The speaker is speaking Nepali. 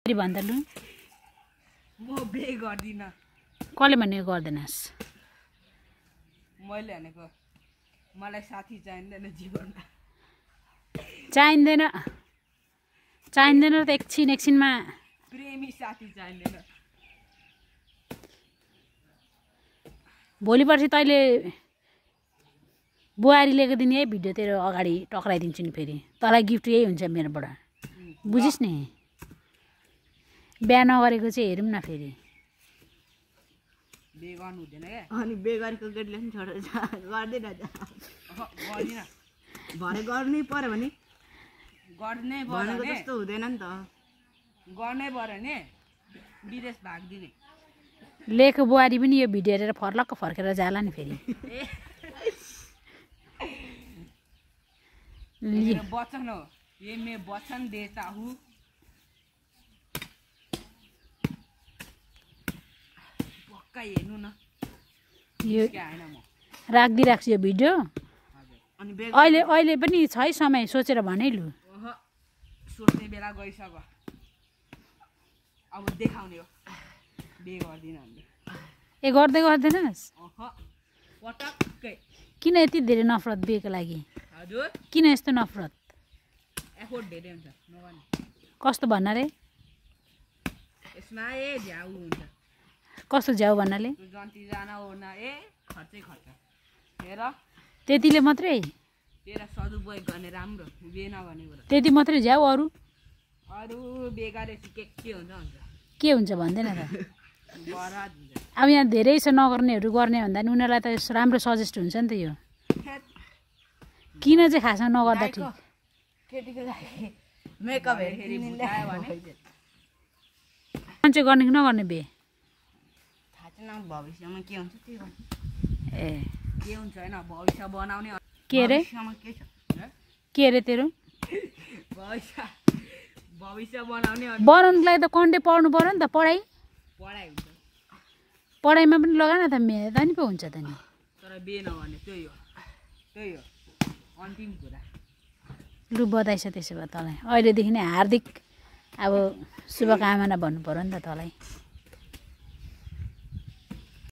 फेरि भन् त लु म बे गर्दिन कसले भनेको गर्दैनस् मैले भनेको मलाई साथी चाहिँदैन जीवनमा चाहिँदैन चाहिँदैन त एकछिनमा प्रेमी साथी चाहिँदैन भोलि पर्सि तैँले बुहारी लिएको दिन यही भिडियो तेरो अगाडि टक्राइदिन्छु नि फेरि तँलाई गिफ्ट यही हुन्छ मेरोबाट बुझिस् नि बिहा नगरेको चाहिँ हेरौँ न फेरि बे गर्नु हुँदैन क्या अनि बे गरेको केटीले पनि छोडेर गर्दैन गर्दिन भरे गर्नै पर्यो भने गर्नै भनेको पर्यो जस्तो हुँदैन नि त गर्नै पर्यो नि विदेश भाग्दिने लिएको बुहारी पनि यो भिडियो हेरेर फर्लक्क फर्केर जाला नि फेरि मेरो वचन हो ये मैं वचन देता हूँ पक्का हेर्नु न यो क्या हैन म राख्दिराख्छु यो भिडियो अनि बे अहिले पनि छ है समय सोचेर भने लु सोच्ने बेला गइसक्यो अब देखाउने हो बे गर्दिन हामीले ए गर्दै गर्दैनस् पटक्कै किन यति धेरै नफरत बिहेको लागि हजुर किन यस्तो नफरत एफोर्ट धेरै हुन्छ नगर्ने कस्तो भन्न रे यसमा ए झ्याउ हुन्छ कस्तो झ्याउ भन्नाले जन्ती जान ओर्न ए खर्चै खर्च हेर त्यतिले मात्रै तेरा सदुपयोग गर्ने राम्रो बे नगर्ने कुरा त्यति मात्रै झ्याउ अरू अरू बेगारेसी के हुन्छ के हुन्छ भन्दैन त बरात हुन्छ अब यहाँ धेरै छ नगर्नेहरू गर्ने भन्दा नि उनीहरूलाई त राम्रो सजेस्ट हुन्छ नि त यो किन चाहिँ खासमा नगर्दा ठिक केटीको लागि मेकअप फेरि भुटायो भने मान्छे गर्ने कि नगर्ने बे थाहा छैन भविष्यमा के हुन्छ त्यही गर्नु ए के हुन्छ होइन भविष्य बनाउने के अरे भविष्यमा के छ के अरे तेरो भविष्य बनाउने बनाउनुको लागि त कन्टे पढ्नु पऱ्यो नि त पढाइ हुन्छ पढाइमा पनि लगा न त मेहनत नि पो हुन्छ त नि तर बे नगर्ने त्यही हो अन्तिम कुरा लु बधाई छ त्यसो भए तँलाई अहिलेदेखि नै हार्दिक अब शुभकामना भन्नु पऱ्यो नि त तँलाई